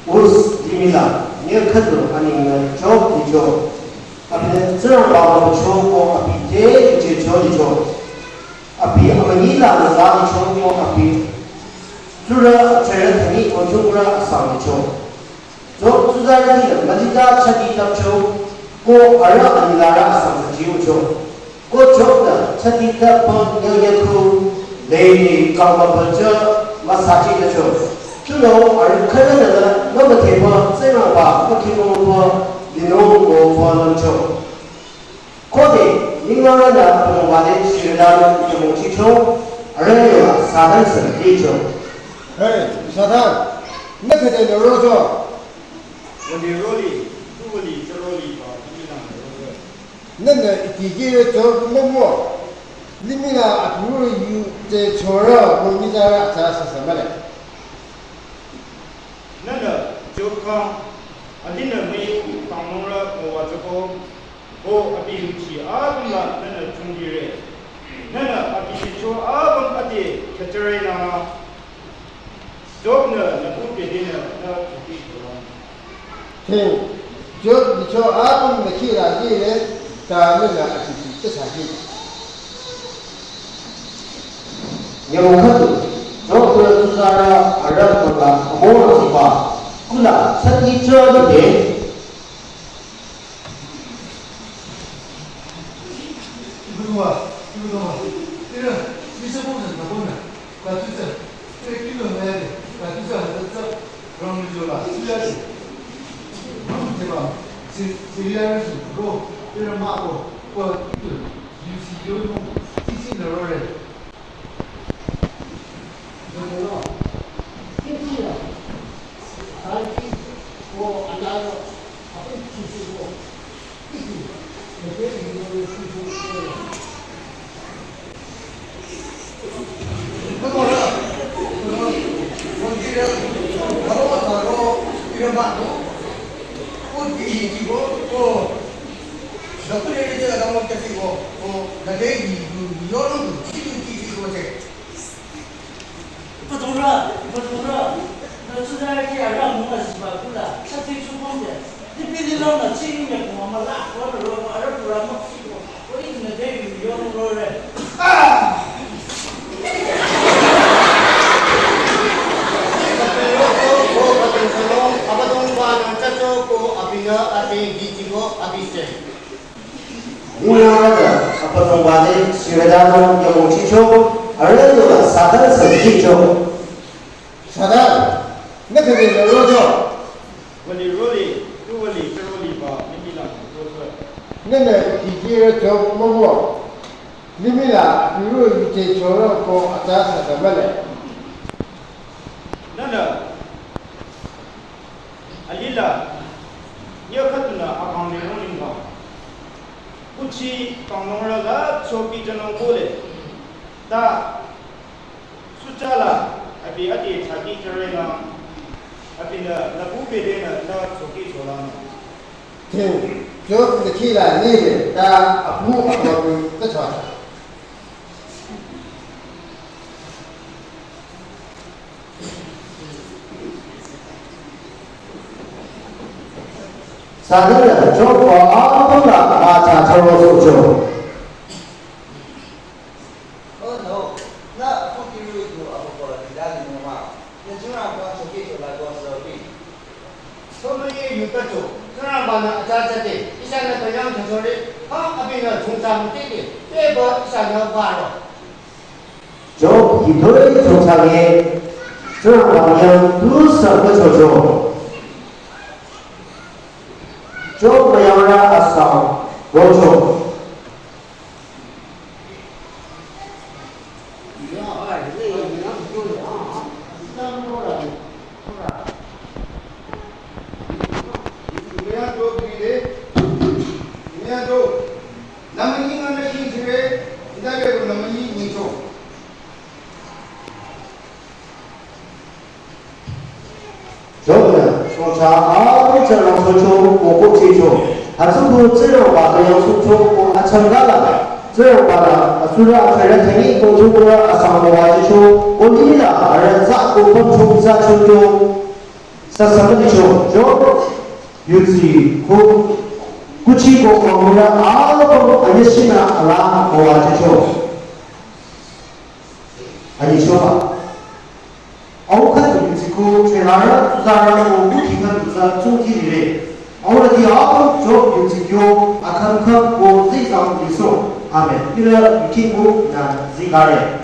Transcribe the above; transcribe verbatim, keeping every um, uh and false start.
Uz limih la, nyüh khüdu anengnü Job licho. Abinü Tsingrangba mübücho ko abi te yuchicho licho. Abi amünyi la nüza licho ko abi tsurü tsurü thani ko tsurü asang licho. Job tsuzarütinü mülita chati tapcho ko arüh anyilarü asang sachiucho. Ko Job-nü chati tapü nyünyüku leni kangmübücho müsachitacho. Tunüo arüh khürünü mümüdhepü Tsingrangba mükhinungpü linung ko pü lümcho. Khode ninglangnü Abüdongba te shirüdanung yamungchicho, arüh yola Satan sü licho. Hey, Satan, nü khüde nü rocho. Wüli roli, tu wüli, tsa roli ba, tu nang rocho. Nühnü itikirü Job mümo. Limih la aturu yu te chorü ko mizarü atsa sasa male. Nühnü Job khyang, adinü müyu kangnungrü müwajüko, ko abi yuchi apüm la nühnü chungdire. Nühnü abi yucho apüm ade khyüchüre nü, Job-nü nüpu pedinü nü khyüti dolang. Ting, Job yucho apüm nü khila yire, ta nühnü abi yuchi tesa yire. Nyümong khüdu, Job-nü tsuzarü arüh kula amüwa ziba, kula chati chali de. Ibu dongba, ibu dongba. Ira, bisa bongsa na bongna. Katusa, ira kilo na yade. Katusa, katusa. Rong ni jola, suya de. Rong ni jola. Si, si ira ni ro. Ira ma ko, ko kilo. Yusi yo mo. Sisi na ro re. Abüdongrü, Abüdongrü, nü tsuzarü khyang arüh amüwa ziba kula, chati chubong de. Nipi lilang nü chini ne ko mama la, ko ro, ro, ro, ro, ro, mo, si ko, ko in ne de yu yo ro re. Ah! Abüdongba nü chacho ko abinü ate gichi ko abise. Ninglangnü Abüdongba te shirüdanung yamungchicho, arüh yola Satan sü licho. Satan, nü khüde nü rocho. Wüli roli, tu wüli, tsa roli ba, limih la rocho. Nühnü itikirü Job mümo. Limih la aturu yu te chorü ko atsa sasa male. Nühnü alila, nyüh khüdunü akang le rong ningba. Kuchi kangnungrü la chopi jünung bole. Ta, suchala, abi ade chati jüre nü, abinü, nüpu pedenü, nü choki chola nü. Ting, Job nü khila nile, ta apu apu ta chwa. Satan-nü Job ko apüm la mücha charo sohcho. Oh no, nü apu kiru itu apu ko didali mama. Nü Tsingrangba choki chola ko sopi. Somüye yutacho, Tsingrangba-nü atsatsa te, ihsanü künyang thsachore, ha abinü chongcha mütete, beba ihsanü baro. Job hitoi chongcha nge, Tsingrangba yang tusü müchocho. Job müyangrü asang rocho. Job-nü chongcha apüm tsü langsohcho, ko kohchehcho. Hütsüko Tsingrangba künyangsohcho ko achangkala. Tsingrangba-nü atsurü akhürü thani ko tsurü asang müwajücho. Ko nila arüh tsü ko pümcho pisa chocho. Saba dicho, jo, yutsi ko, kuchi ko kongura, alo ko, ayeshina ala ko ajicho. Ayeshoba. Au kha yutsi ko, chelara, zara ko, kuchi kha tutsa, tsungki dire. Au la di au, jo, yutsi kyo, akam kha ko, zisang diso. Amen. Ila, yuki ko, na, zigare.